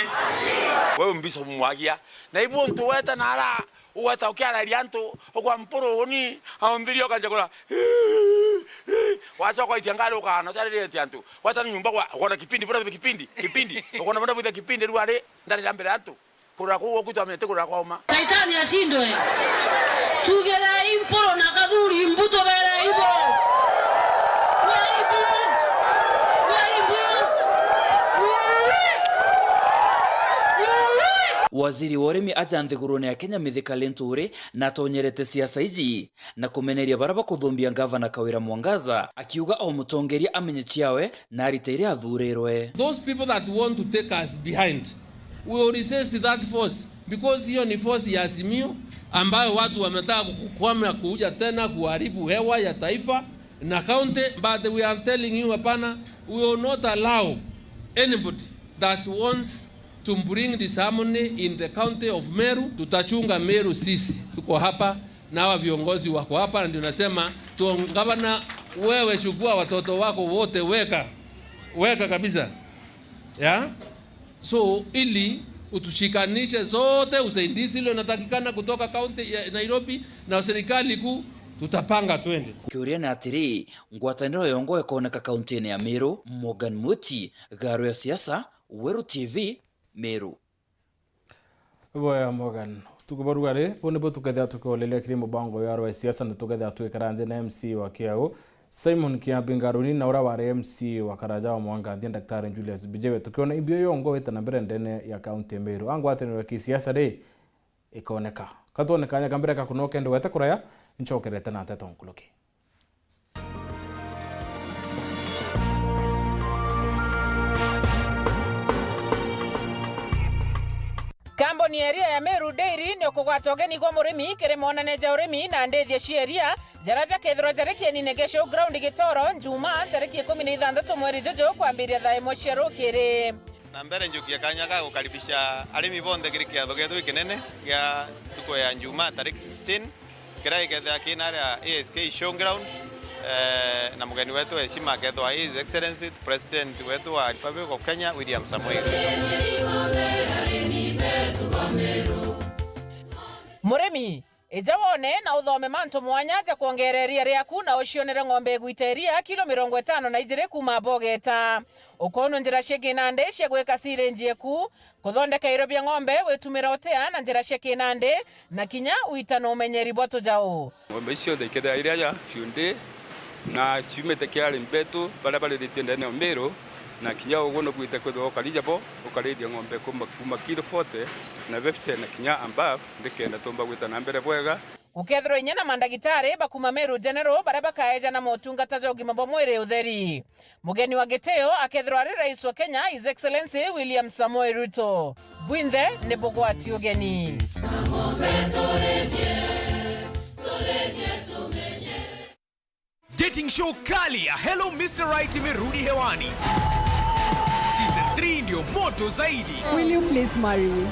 Wewe mbisa mwagia. Na ibu ntu weta na ara, ugweta ukiararia antu, ugwa mpuruni, aumbiria ukanjagura. Wacha kwa itia ngari ukana, utariritie antu. Weta nyumba kwa, ukona kipindi, bura kipindi, kipindi. Ukona bura kipindi, rwari, ndarira mbere antu. Kurira kuu gwaku twamenyete kurira kwa uma. Shaitani ashindwe. Tugerei Mpuru na Kathuri mbu tuberei bo. Tugerei mbu. Tugerei mbu. Waziri wa urimi aja nthigurune ya Kenya Mithika Linturi natonyerete siasa iji na kumeneria bara bakuthumbia ngavana Kawira Mwangaza, akiuga o mutongeria amenye ciawe na arite iria athurirwe. Those people that want to take us behind, we will resist that force, because hiyo ni force ya Azimio ambayo watu wametaka kukwama kuja tena kuharibu hewa ya taifa na county, but we are telling you, hapana, we will not allow anybody that wants to bring disharmony in the county of Meru. Tutachunga Meru sisi, tuko hapa na hawa viongozi wako hapa, na ndio nasema tu, gavana, wewe chukua watoto wako wote, weka, weka kabisa. Yeah? So, ili utushikanishe zote, usaidizi ile unatakikana kutoka kaunti ya Nairobi na serikali kuu, tutapanga twende. Kiuria ni atiri, ngwataniro yongo ikoneka kaunti-ini ya Meru. Morgan Muti, Garo ya Siasa, Weru T V, Meru. Boya Morgan, utuku bwa rugari, bu nibu tukethira tukioleria kiri mubango ya rwa siasa, na tukethira twikara nthi na M C wa Kiau, Simon Kiambi Ngaruni, na uria wari M C wa Karaja wa Mwanganthia, Daktari Julius Bijewe, tukiona ibio yongo wita na mbere ndene ya kaunti ya Meru. A ngwataniro ya kisiasa ri, ikoneka. Katwone kanya ka mbere ka kunoke ndugete kuraya, ncokerete na nteto nkuruki. Kambuni ya iria ya Meru Dairy ni ukugwata ugeni gwa murimi kiri monane ja urimi na ndithia cia iria jaria jakethirwa jari kienine gia showground Gitoro, Njumaa, ntariki ikumi na ithanthatu mweri juju, kwambiria thaa imwe cia rukiri. Na mbere njukie kanya ga gukaribisha arimi bonthe kiri kiatho gietu gikinene gia ntuku ya Njumaa, tariki sixteen. Kiria gikethira kina aria A S K Showground, eh, na mugeni wetu wa heshima akethwa His Excellency President wetu wa Republic of Kenya, William Samoei Ruto. Murimi, ija wone na uthome mantu mwanya ja kwongeera iria riaku na ucionere ng'ombe igwita iria kilo mirongo itano na ijiri kuuma bogeta. Ukoonwa njira cia kinandi cia gwika silage eku, kuthondeka irio bia ng'ombe witumira utea na njira cia kinandi, na kinya uita na umenyeri bwa tujau. Ng'ombe ici cionthe ikethira iri aja ciundi, na ciumite kiri arimi betu baria barithitie ndene ya Meru, na kinya uguo nubwite kwithirwa ukari jabo, ukarithia ng'ombe kuma, kuma kilo forty na fifty na kinya above, nikenda tumba gwita na mbere bwega. Gukethirwa inya na mandagitari ba kuuma Meru General baria bakaeja na motungata ja ugima bwa mwiri utheri. Mugeni wa gitio akethirwa ari Rais wa Kenya, His Excellency William Samoei Ruto. Bwinthe ni bugwati ugeni. Dating show kali ya Hello Mister Right imerudi hewani. Season three ndio moto zaidi. Will you please marry me?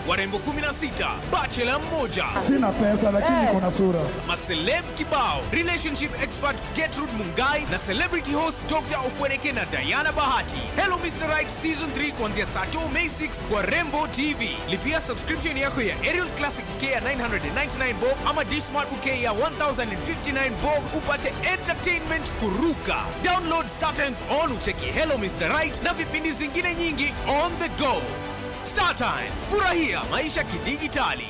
Warembo kumi na sita, bachelor mmoja. Sina pesa, lakini niko na sura. Maceleb kibao, relationship expert Gertrude Mungai na celebrity host Doctor Ofweneke na Diana Bahati. Hello Mister Right Season three kuanzia saa two May sixth kwa Rembo T V. Lipia subscription yako ya Aerial Classic bouquet ya nine hundred and ninety-nine bob ama Dish Smart bouquet ya one thousand and fifty-nine bob upate entertainment kuruka. Download StarTimes on ucheki Hello Mister Right na vipindi zingine nyingi on the go. StarTimes, furahia maisha kidigitali.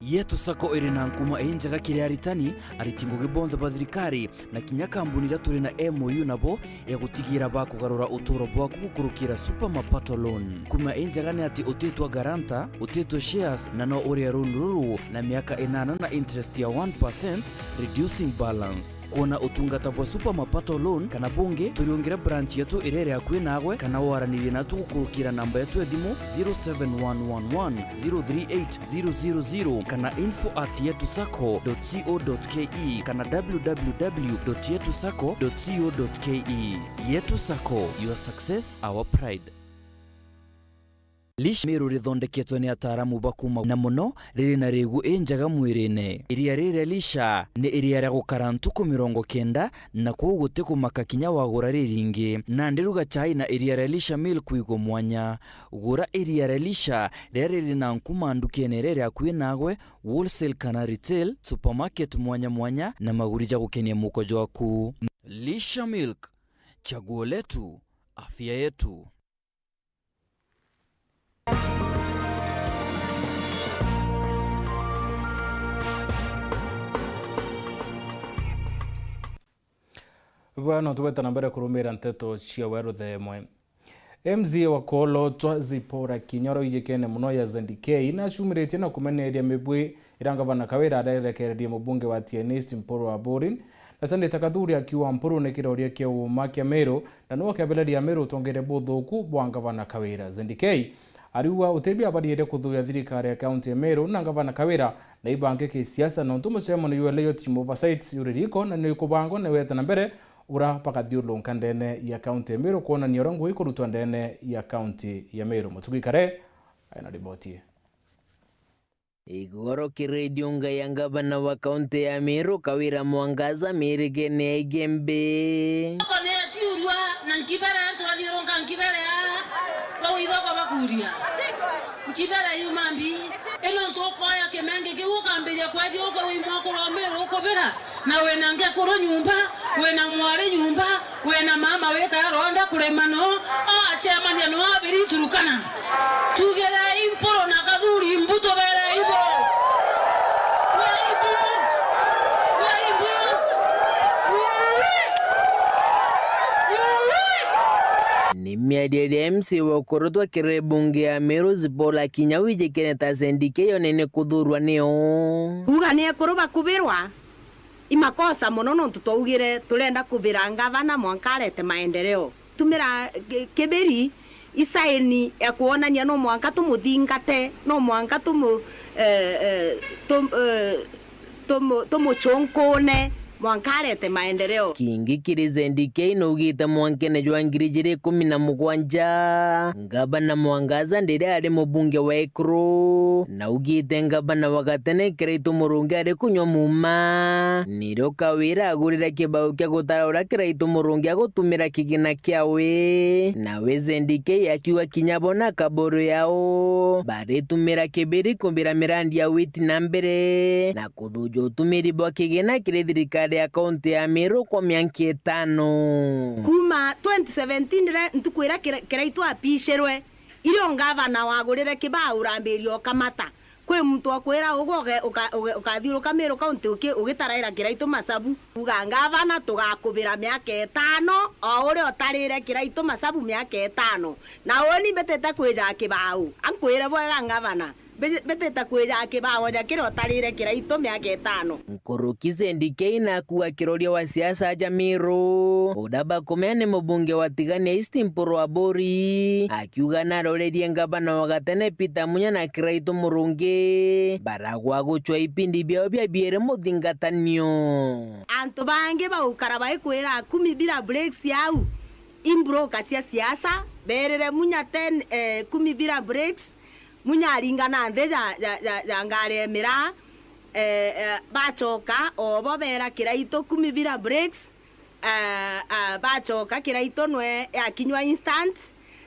Yetu Sacco iri na nkuma injega kiri aritani, ariti ngugi bonthe ba thirikari, na kinya kambuni iria turi na M O U nabo ya gutigira bakugarura uturo bwaku gukurukira Super Mapato Loan. Nkuma injega ni ati utitwa guarantor, utitwa shares, na no urie loan ruru na miaka inana na interest ya one percent, reducing balance. Kwona utungata bwa Super Mapato Loan kana bungi, turiungire branch yetu iria iri akui naagwe, kana waranirie natu gukurukira namba yetu ya thimu zero seven one one one zero three eight zero zero zero kana info at yetu sacco dot co dot ke kana w w w dot yetu sacco dot co dot ke. Yetu Sacco, your success, our pride. Lisha Meru rithondeketwe ni ataaramu ba kuuma na mono, riri na rigu injega mwirine. Iria riri ria Lisha ni iria ria gukara ntuku mirongo kenda, na kwou guti kumaka kinya wagura riringi. Nandi ruga chai na iria ria Lisha Milk wigwe mwanya. Gura iria ria Lisha riria riri na nkuma ndukene iria iri akui naagwe, wholesale kana retail, supermarket mwanya mwanya, na maguri ja gukenia muko jwaku. Lisha Milk, chaguo letu, afya yetu. Bwana, tugweta na mbere kurumira nteto cia weru the imwe. M C A wa Kolotwa Zipporah Kinyoro ijikene mono ya Z K, nacumiritie na kumeneria mibwi iria ngavana Kawira arerekererie mubunge wa Tigania East Mpuru Aburi, na Sandite Kathuri akiuga Mpuru ni kiroria kia uuma kia Meru, na niwe ukebereria Meru utongeria buthuku bwa ngavana Kawira. Z K ariuga utibia abariire kuthuya thirikari ya kaunti ya Meru na ngavana Kawira na ibange kisiasa, nontu mucemanio jwa Elliot Oversight juri riko na ni kubangwa na wete na mbere ura bakathiurunka ndene ya kaunti ya Meru kwonania uria ngugi ikurutwa ndene ya kaunti ya Meru. Mutugi Kare aina riboti ii. Igoro kiri ndiunga ya ngavana wa kaunti ya Meru, Kawira Mwangaza, mirigene ya Igembe. Oko ni atiurua na nkibere, antu athiurunka nkibere aa, bau ithoko bakuria. Nkibere yuma mbi. Ino ntu ukoya kimengi kiu ukambiria kwethia uke wi mwakuru wa Meru ukubira, na wina ngekuru nyumba, wina mwari nyumba, wina mama wita Rwanda kurima no, o acemania no abiri Turukana. Tugirei Mpuru na Kathuri mbu tuberei bo. Wei mbu. Wei mbu. Ni miario iria M C A wa Kolotwa kiri bunge ya Meru Zipporah Kinyoro ijikene ta Z K yonene kuthurwa nio. Kuuga ni ekuru bakubirwa, i makosa mono, nontu twaugire turenda kubira ngavana mwanka arete maendeleo. Tumira ki-, kibiri, isaini ya kwonania no mwanka tumuthingate, no mwanka tumu-, eh, eh, tum-, eh, tumu-, tumuchunkune mwanka arete maendeleo. Kingi kiri Z K naugite mwankene jwa ngiri ijiri ikumi na mugwanja, Ngavana Mwangaza ndiria ari mubunge wa Ekuru, naugite ngavana wa gatene Kiraitu Murungi ari kunywa muuma. Nirio Kawira agurire kibau kia gutara uria Kiraitu Murungi agutumira kigina kiawe. Nawe Z K akiuga kinya bo na kaburu yao baritumira kibiri kumbira mirandi ya witi na mbere na kuthuja utumiri bwa kigina kiri thirikari ya kaunti ya Meru kwa mianka itano. Kuuma twenty seventeen riria ntuku iria Kira-, Kiraitu apicirwe, irio ngavana wagurire kibaa urambiria ukamata. Kwi muntu okwira ugu uge-, uka-, uge-, ukathiuruka Meru kaunti uki-, ugitaraira Kiraitu macabu. Uga ngavana tugakubira miaka itano, o uria utarire Kiraitu macabu miaka itano. Na uni mbitite kwija kibau. Ankwire bwega ngavana. Mbi-, mbitite kwija kibao ja kiria utarire Kiraitu miaka itano. Nkuruki Z K nakuua kiroria wa siasa ja Meru, uria bakumea ni mubunge wa Tigania East Mpuru Aburi, akiuga narorerie ngavana wa gatene Peter Munya na Kiraitu Murungi baragwa gucwa ipindi biao bia biere muthingatanio. Antu bangi baukara baikwira kumi bila breaks au, i broker cia siasa, berire Munya ten, eh, kumi bila breaks, Munya aringana nthi ja, ja, ja, ja ngari ya miraa, eh, eh, bachoka, obo beera Kiraitu kumi bila breaks, eh, eh, bachoka Kiraitu nwe yakinywa instant,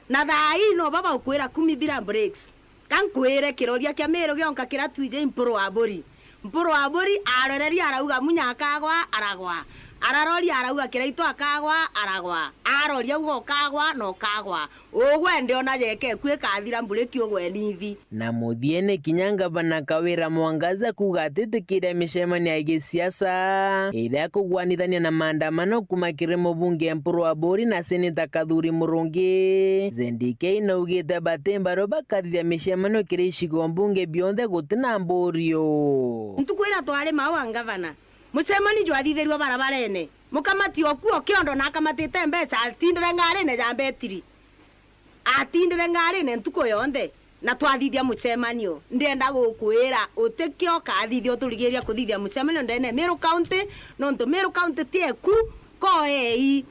na thaa ii nobo baukwira kumi bila breaks. Ka nkwire kiroria kia Miru gionka kiria twiji Mpuru Aburi. Mpuru Aburi aroreria arauga Munya akagwa, aragwa. Araroria arauga, Kiraitu akagwa, aragwa. Aroria auga, Ukagwa, na ukagwa. Ugwe ndiona jeke ku ikathira mburi kiugwe nithi. Na muthiene kinya ngavana Kawira Mwangaza kuuga atitikiria micemanio ya gisiasa iria kugwanithania na maandamano kuma kiri mubunge Mpuru Aburi na seneta Kathuri Murungi. Zendikei naugite bati mbaru bakathithia micemanio kiri icigo mbunge bionthe gutina mburio. Ntuku iria twari mau a ngavana, mucemanio jwathithirue barabarene. Mukamati o kuo kiondo na akamatite mbeca, atindire ngarine ja mbetiri. Atindire ngarine ntuku yonthe, na twathithia mucemanio. Ndienda gukwira, utikio kathithia uturigiria kuthithia mucemanio ndene ya Meru County, nontu Meru County ti eku, ko ei.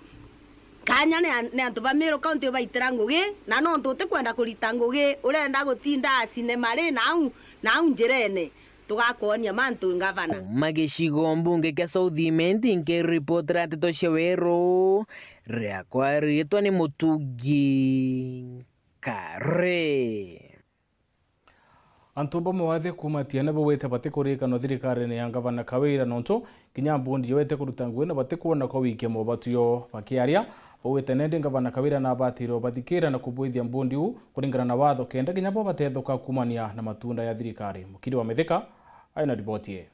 Kanya ni an-, ni antu ba Meru County ubaitira ngugi, na nontu utikwenda kurita ngugi, urenda gutinda cinema ri nau, nau njirene. Tugakwonia mantu, ngavana. Kuma gicigo mbunge kia South Imenti, nkiripotera nteto cia Weru, riakwa riitwa ni Mutugi Kare. Antu ba mawathe kuuma Tiene baugite batikurikana thirikarine ya ngavana Kawira nontu kinya mbundi yawete kuruta ngugi na batikwona kwa wikia mobatu yo. Bakiaria, baugite nendi ngavana Kawira nabatire ubathikira na kubwithia mbundi u kuringana na watho kenda kinya bo batethuka kuumania na matunda ya thirikari. Mukiri wa Mithika aina riboti ii.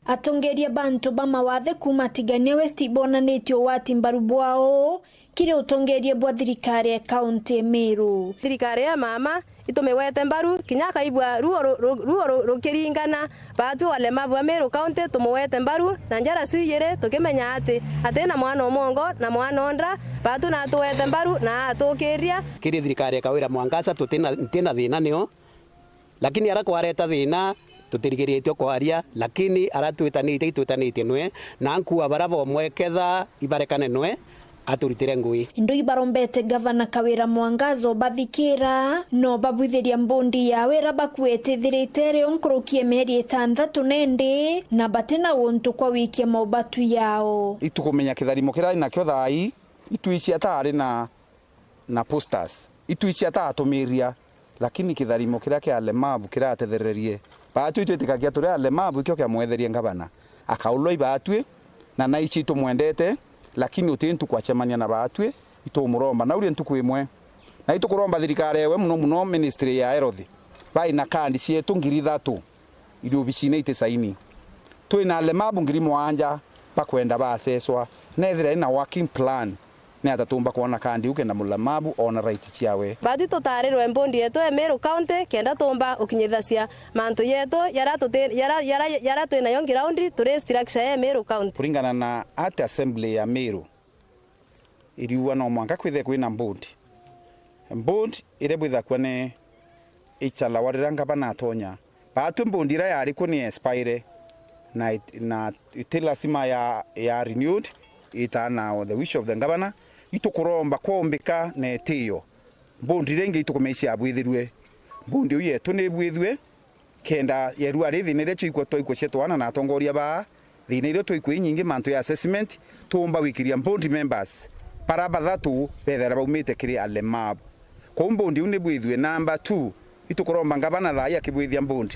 Atongeria bantu ba mawathe kuuma Tigania West bonanitie ugwati mbaru bwao kiri utongeria bwa thirikari ya kaunti ya Meru. Thirikari ya mama itumiwete mbaru, kinya akaigua ruo ru-, ru-, ruo ru-, rukiringana. Baatwi walemavu wa Meru County tumuwete mbaru na njara cijiri, tukimenya ati atina mwana o mwongo na mwana o nda, baatwi natuwete mbaru na atukiria. Kiri thirikari ya Kawira Mwangaza tutina, ntina thina nio, lakini ara kwareta thina tutirigiritie kwaria, lakini ara twitanitie, itwitanitie nwe, na nkua bara bomweketha ibarekane nwe, aturutire ngui. Indo ibarombete Gavana Kawira Mwangaza ubathikira, no babwithiria mbundi yawe ira bakuite ithirite iri o nkuruki ya mieri itanthatu nendi, na batina untu kwa wikia mobatu yao. Itukumenya kitharimo kiria ari nakio thaa ii, itwici atari na, na posters, itwici atatatumiria. Lakini kitharimo kiria kia alemavu kiratethererie. Baatwi twitikagia turi alemavu, ikio kiamwetherie ngavana. Akaulwa ibaatwi, na naici itumwendete, lakini uti ntuku acemania na baatwi, itumuromba. Na urie ntuku imwe, na itukuromba thirikari ewe, muno muno ministry ya health, bai na kandi cietu ngiri ithatu iri obicine itisaini. Twina alemavu ngiri mwanja bakwenda baaseswa, nethira ina working plan. Ni ata tuumba kwona kandi iu kenda mulemavu oona right ciawe? Baatwi tutarirwe mbundi yetu e Meru County kenda tuumba ukinyithacia mantu yetu yara tuti-, yara, yara, yara twinayo ground turi structure e Meru County. Kuringana na Art Assembly ya Meru, iriuga no mwanka kwithire kwina mbundi. Mbundi iria bwithakua ni ichalawa riria ngavana atonya. Baatwi mbundi iria yari kuo ni expire, na it-, na iti lasima ya, ya renewed, ita na the wish of the governor. Itukuromba kwombika na itio. Mbundi iria ingi itukumenya ciabwithirue. Mbundi iu yetu ni ibwithue, kenda yerua ri thina iria twaikua, twaikua cia twana na atongoria baa, thina iria twaikua inyingi mantu ya assessment, tuumba gwikiria board members bara bathatu bethaira baumite kiri alemavu. Kwou board iu ni bwithue. Number two, itukuromba ngavana thaa ii akibwithia board,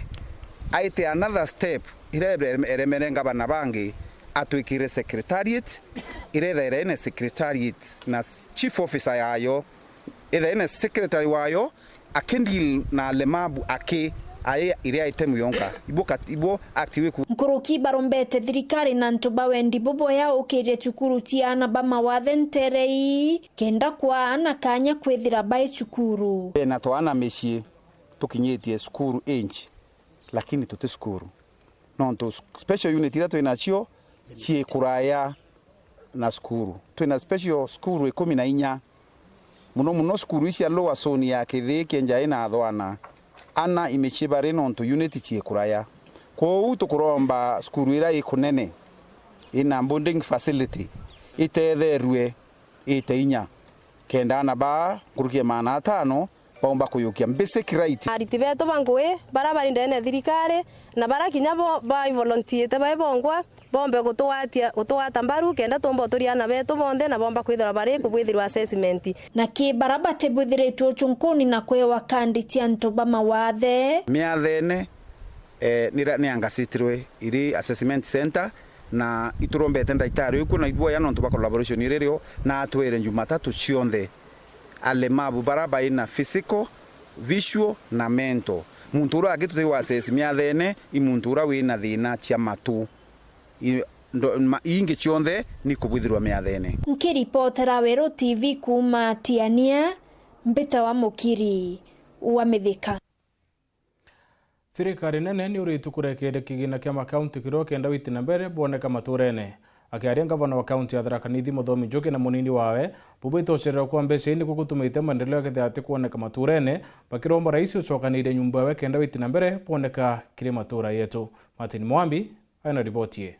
aite another step iria ere-, eremere ngavana bangi atwikire secretariat, iria ithaira ina secretariat na s-, chief officer yayo, ithaira ina secretary wayo, aki deal na alemavu aki, ai iria itemu yonka. Ibo kat-, ibo act wiku. Nkuruki barombete thirikari na antu ba wendi buboya ukirie cukuru cia aana ba mawathe nterei, kenda kwa aana kanya kwithira bai cukuru. Bena twana micii tukinyitie cukuru age, lakini tuti cukuru. Nontu special unit iria twinacio cii kuraya na cukuru. Twina special cukuru ikumi na inya. Muno muno cukuru ici cia lower zone ya Kithii, Kienjai na Athwana, ana imicii bari nontu unit cii kuraya. Kwou tukuromba cukuru iria ikunene, ina boarding facility, itetherue ite inya, kenda ana baa nkuruki ya maana atano baumba kuyukia basic right. Ariti betu ba ngugi bara bari ndene ya thirikari na bara kinya bo ba volunteerte bai bongwa, bombe gutugwatia, gutugwata mbaru kenda tuumba uturia ana betu bonthe na bomba kwithirwa bari kubwithirwa assessment. Na ki bara batibwithiritwe ucunkuni na kwewa kandi cia antu ba mawathe? Miathene, eh, nira-, niangasitirwe iri assessment center, Na iturombete ndagitari uyu kwina iboya nontu bwa collaboration iri rio, na atwire Jumatatu cionthe alemavu bara baina physical, visual na mental. Muntu uria angi tuti wa access miathene i muntu uria wina thina cia matu. I-, ndo-, ma-, ingi cionthe ni kubwithirwa miathene. Nkiripotera Weru T V kuuma Tiania, mbita wa Mukiri wa Mithika. Thirikari nene ni uritu kurekeria kigina kia makaunti kirio kenda witi na mbere bwoneka maturene. Akiaria ngavana wa kaunti ya Tharaka Nithi Muthomi Njuki na munini wawe, bubwite ucererwa kwa mbeca ii nikuo gutumite maendeleo akethira ati kwoneka maturene, bakiromba rais ucokanirie nyumba yawe kenda witi na mbere bwoneka kiri matura yetu. Martin Mwambi aina riboti ii.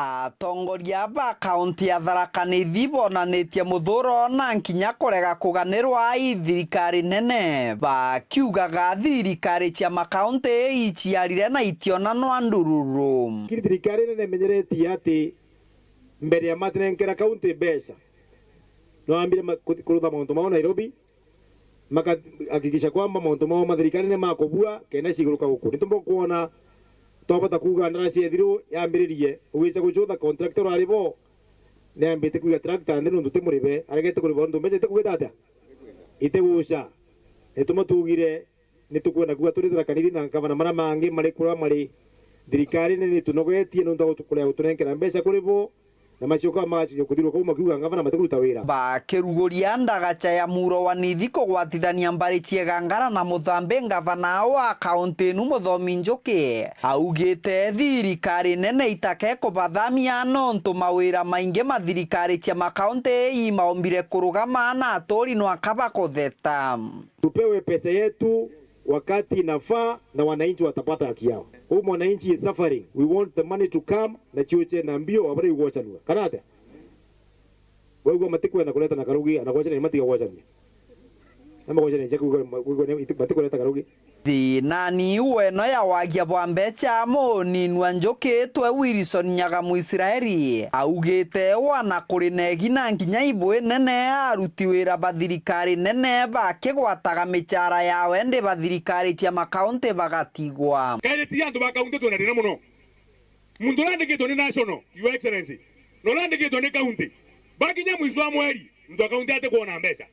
Atongoria ba kaunti ya Tharaka Nithi bonanitie muthuro na nkinya kurega kuganirwa i thirikari nene, bakiugaga thirikari cia makaunti iciarire na itionanwa ndururu. Kiri thirikari nene imenyeretie ati mbere ya matenenkera kaunti mbeca, no ambire ma-, ku-, kurutha mauntu mao Nairobi, makahakikisha kwamba mauntu mao ma thirikari ni makubua kenda ciiguruka guku. Nitumba kwona twabota kuuga ndarasi yethiru yambiririe, ugwica gucutha contractor urari bo, niambite kwiga tractor nthi nontu ti muribe, aregete kuriba nontu mbeca itikugita atia? Itiguca. Nituma tuugire nitukwenda kuuga turi Tharaka Nithi na ngavana mara mangi mari kuria mari, thirikari ni nitunogetie nontu wa gutu-, kuria gutunenkera mbeca kuri bo, na macoka magaciria kuthirwa kuu makiuga ngavana matikuruta wira. Bakiruguria ndagaca ya muro wa Nithi kugwatithania Mbari Ciegangara na Muthambi, ngavana wa kaunti inu Muthomi Njuki augite thirikari nene itake kubathamia nontu mawira maingi ma thirikari cia makaunti imaumbire kurugama na aturi nwaka bakutheta. Tupewe pesa yetu wakati inafaa na wananchi watapata haki yao. Kwa hiyo mwananchi is suffering. We want the money to come na ciuche na mbio abare igwocanua. Kana atia? Waigua matikwenda kuleta na karugi, anagwacania matiga gwacania. Ama gwacania cia kuigua, kuigua ni matikuleta karugi. Thinani weno ya wagia bwa mbeca, munini wa Njuki twe Wilson Nyaga Muisraeli augite wana kuri na igina nkinya ibwi nene aruti wira ba thirikari nene bakigwataga micara yawe ndi ba thirikari cia makaunti bagatigwa. Kairi ti antu ba kaunti twina thina muno. Muntu uria andikitwe ni national, Your Excellency, na uria andikitwe ni kaunti, bakinya mwisho wa mweri, muntu wa kaunti atikwona mbeca.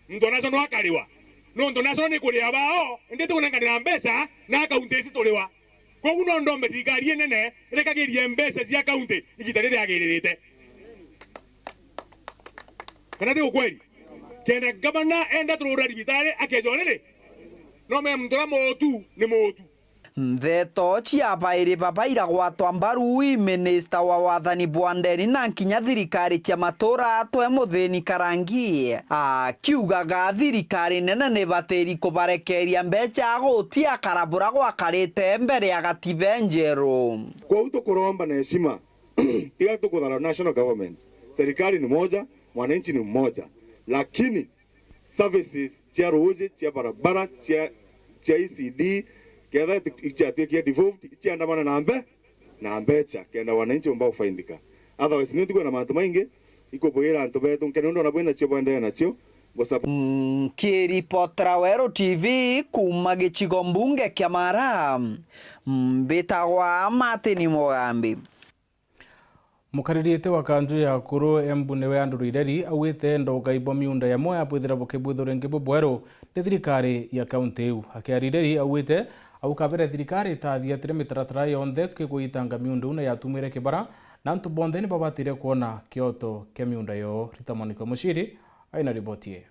Muntu wa national akariwa. Nontu national ni kuria bao, indi tikunenkanira mbeca na kaunti ici turiwa. Koguo no ndombe thirikari inene irekagirie mbeca cia kaunti igita riria riagiririte. Kana ti ukweli? Kenda gavana enda turura thibitari akeja uriri? No me muntu uria muutu ni muutu. Ntheto cia bairi baba iragwatwa mbaru i minista wa wathani bwa ndeni na nkinya thirikari cia matura twe Muthini Karangi, akiugaga thirikari nene ni batiri kubarekeria mbeca guti akara bura gwakarite mbere ya gatibe njeru. Kwou tukuromba na heshima, tiga tukutharau national government. Serikali ni moja, mwananchi ni mmoja, lakini services cia ruuji, cia barabara, cia, cia E C D, ketha iti-, iciatuikia devolved, iciandamana na mbe-, na mbeca, kenda wananchi bomba gufaidika. Otherwise, ni ntukwenda mantu maingi ikubwira antu betu, nkene undu ona bwina cio bwendeea nacio, busa-. Nkiripotera Weru T V kuuma gicigo mbunge kia Mara, mbitagwa Martin Mugambi. Mukaririite wa kanju ya akuru Embu niwe Andrew Ireri augite enda ugai bwa miunda yamwe abwithira bukibwithwa ringi bubweru ni thirikari ya kaunti iu. Akiaria Ireri augite au kabere thirikari itathiatire mitaratara yonthe kigwitanga miunda iu na yatumire kibara na antu bonthe nibabatire kwona kioto kia miunda yoo. Rita Mwaniki wa Muciri aina riboti ii.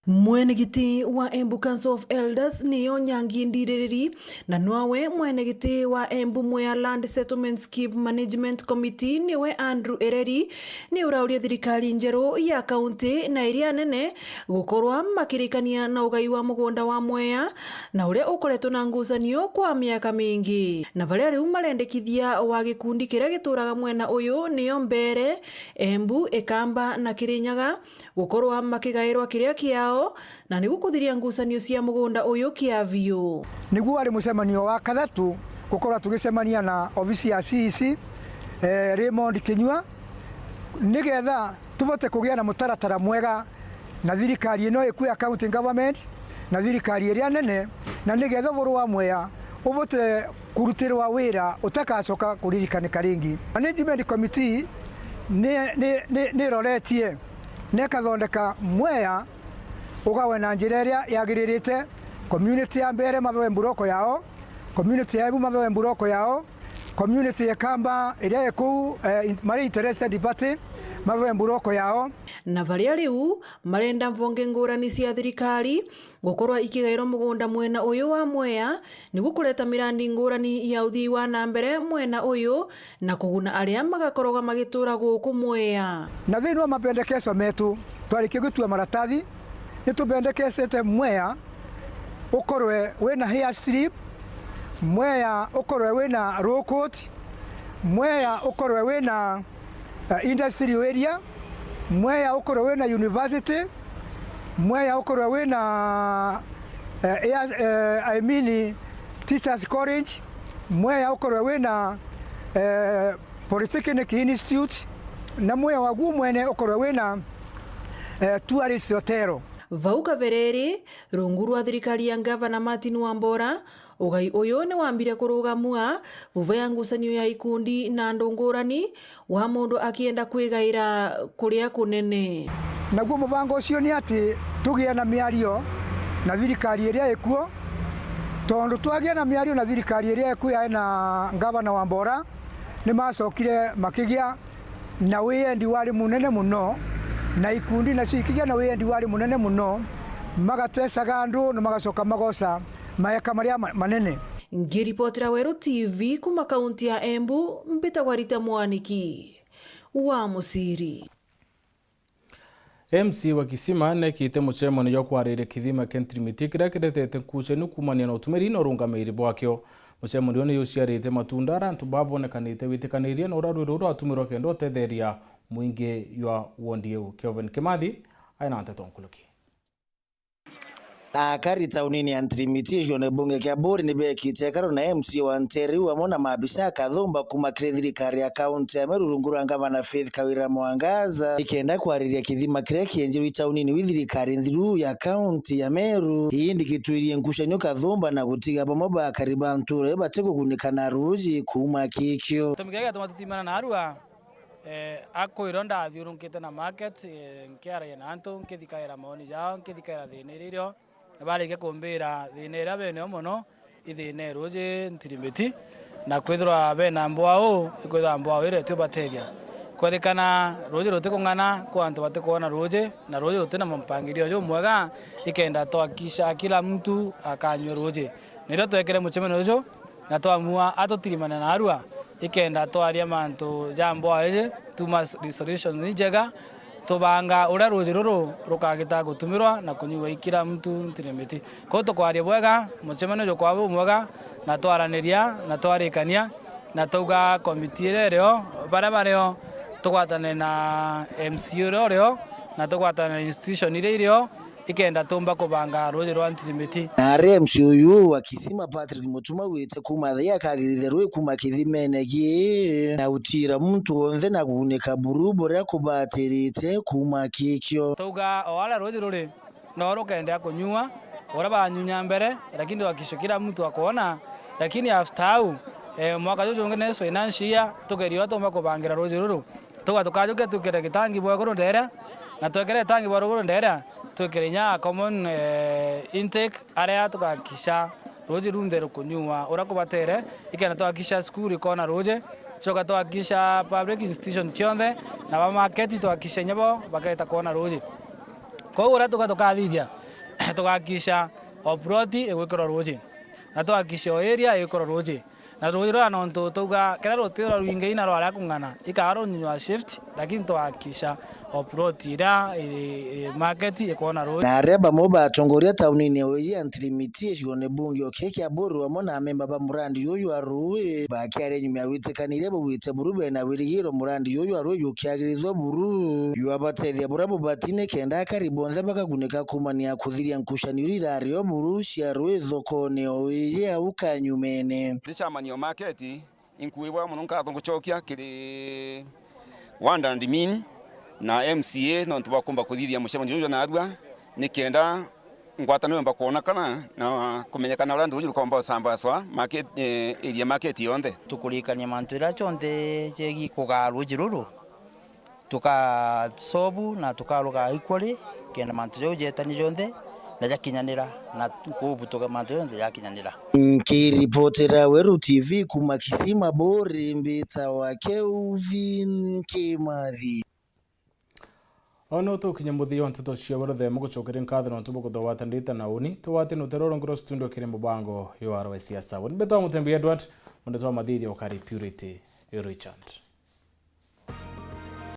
Mwenegiti wa Embu Council of Elders niyo Nyangi Ndiriri, na nwawe mwenegiti wa Embu Mwea Land Settlement Scheme Management Committee niwe Andrew Ereri, ni urauria thirikari njeru ya kaunti na iria nene gukorwa makirikania na ugai wa mugunda wa Mwea, na uria ukoretwo na ngucanio kwa miaka mingi. Na baria riu marendekithia wa gikundi kiria gituraga mwena uyu niyo Mbeere, Embu, Ikamba na Kirinyaga, gukorwa makigairwa kiria kiao, na nigu kuthiria ngucanio cia mugunda uyu kia biu. Niguo wari mucemanio wa kathatu gukorwa tugicemania na obisi ya C E C, eh, Raymond Kinyua, nigetha tubote kugia na mutaratara mwega na thirikari ino iku ya county government na thirikari iria nene, na nigetha uburu wa Mwea ubote Kurutirwa wira utakacoka kuririkanika ringi. Management committee ni, ni, ni, ni iroretie na ikathondeka Mwea ugawe na njira iria yagiririte. Community ya Mbere mabewe mburoko yao, community ya Embu mabewe mburoko yao, community ya Kamba iria ikuu, eh, in-, mari interested party mabewe mburoko yao. Na baria riu marenda mvonge ngurani cia thirikari gukorwa ikigairwa mugunda mwena uyu wa Mwea, niguo kureta mirandi ngurani ya uthii wa na mbere mwena uyu, na kuguna aria magakoragwa magitura guku Mwea. Na thiini wa mapendekeso metu, twarikia gutua maratathi, nitupendekesete Mwea ukorwe wina airstrip, Mwea ukorwe wina road court, Mwea ukorwe wina, eh, industrial area, Mwea ukorwe wina university, Mwea ukorwe wina, eh, air-, eh, I mean, teachers college, Mwea ukorwe wina, eh, polytechnic institute, na Mwea waguo mwene ukorwe wina, eh, tourist hotel. Vau kabere ri, rungu rwa thirikari ya Ngavana Martin Wambora, ugai uyu ni wambire kurugamua vuva ya ngucanio ya ikundi na andu ngurani, wa mundu akienda kwigaira kuria kunene. Naguo mubango ucio ni ati tugie na miario na thirikari iria ikuo, tondu twagia na miario na thirikari iria ikuo yae na Ngavana Wambora, ni macokire makigia na wiendi wari munene muno, na ikundi nacio ikigia na wiendi wari munene muno, magatecaga andu na magacoka magoca maeka maria ma-, manene. Ngiripotera Weru T V kuma kaunti ya Embu, mbitagwa Rita Mwaniki wa Musiri. M C A wa Kisima neekite mucemanio jwa kwariria kithima kia Ntirimiti kiria kiretete nkucanio kuumania na utumiri na urungamiri bwakio. Mucemanio ni juciarite matunda aria antu babonekanite witikaniria na uria rwiri ruratumirwa kenda utetheria mwingi jwa wondi iu. Kelvin Kimathi aina nteto nkuruki. Akari taunini ya Ntirimiti, gicione bunge kia Buri, ni beekite ikaro na M C A wa nteere iu amwe na maabisa a kathumba kuuma kiri thirikari ya kaunti ya Meru rungu rwa Ngavana Faith Kawira Mwangaza, ikenda kwariria kithima kiria kienjirwe itaunini wi thirikari nthiru ya kaunti ya Meru. Indi gitwirie nkucanio kathumba na gutiga bamwe ba akari ba ntuura iu batikugunika na ruuji kuuma kikio. Gitumi kiria giatuma tutimana na arua, Eh, akwirwa ndathiurunkite na market, eh, nkiaragia na antu, nkithikaira maoni jao, nkithikaira thiina iria irio, na barikia kumbira thiina iria benayo mono, i thiina ya ruuji Ntirimiti, na kwithirwa bena mbwau, ikwithirwa mbwau iria itiubatethia. Kwerikana ruuji rutikung'ana, kwa antu batikwona ruuji, na ruuji rutina mpangilio jumwega, ikenda twakisha kila mtu akanyua ruuji. Nirio twekire mucemanio juju, na twamua atutirimane na arua, ikenda twaria mantu ja mbwaa iji, tuma s-, resolutions injega, tubanga uria ruuji ruru rukagita gutumirwa na kunyuwa i kila mtu Ntirimiti. Kwou tukwaria bwega, mucemanio jukwaa bumwega, na twaraniria, na twarikania, na twauga komiti iria irio, baria bario, tugwatane na M C A uria urio, na tugwatane na institution iria irio, ikenda tumba kubanga ruuji rwa Ntirimiti. Na aria M C A uyu wa Kisima Patrick Mutuma augite kuuma thaa ii akagirithia ruuji kuuma kithimene gii na gutiira muntu wonthe na kugunika buru buria kubatirite kuuma kikio. Twauga o aria ruuji ruri no rukendeea kunyua, uria banyunya mbere, lakini tuhakikishe kila mtu akoona, lakini after au, eh, mwaka juju jungi next financial year, tugerie uria tumba kubangira ruuji ruru. Tuga tukajukia twikire gitangi bwa iguru nderia, na twekire gitangi bwa iguru nderia, twikire inya common, eh, intake, aria tugakisha ruuji runthe rukunyuwa uria kubatere, ikenda twakisha cukuru ikona ruuji, coka twakisha public institution cionthe, na ba market twakisha inya bo baketa kwona ruuji. Kwou uria tuga tukathithia, tugakisha o plot igwikirwa ruuji, na twakisha o area igwikirwa ruuji. Na ruuji ruria nontu twauga, kethira rutithirwa rwingi na rwaria kung'ana, ikaa runyunywa shift, lakini twahakikisha o plot iria iri, iri market ikwona ruuji. Na aria bamwe ba atongoria taunini ya Uiji ya Ntirimiti, gicigoone bunge o kii kia Buru, amwe na amemba ba murandi juju jwa ruuji, bakiaria nyuma ya witikaniria baugite buru bena wirigiro murandi juju jwa ruuji jukiagirithua buru, jwabatethia buria bubati nikenda akari bonthe bakagunika kuumania kuthiria nkucanio iria irari o buru cia ruuji thokoone o Uiji au kanyumene. Ndi chairman o market, inkuigua mono nkatho ngucokia kiri Ward and Mean na M C A nontu bwa kumba kuthithia mucemanio juju narua, nikenda Ngwataniro yomba kwonekana na kumenyekana uria ruuji rukomba usambaswa market, eh, area market yonthe. Tukurikania mantu jaria jonthe jegii kugaa ruuji ruru, tukasobu na tukaruga equally, kenda mantu jau jetani jonthe na jakinyanira, na kubutuka mantu jonthe jakinyanira. Nkiripotera Weru T V kuma Kisima Bori, mbitawa Kelvin Kimathi. O no tukinya muthia wa nteto cia Weru, themu gucokeria nkatho nontu bwa kuthogwata ndita na uni. Tugwatine utero rungu rwa studio kiri mubango yo arwa siasa. Uni mbetwa Mutembi Edward, mundu twa mathithia ukari Purity Richard.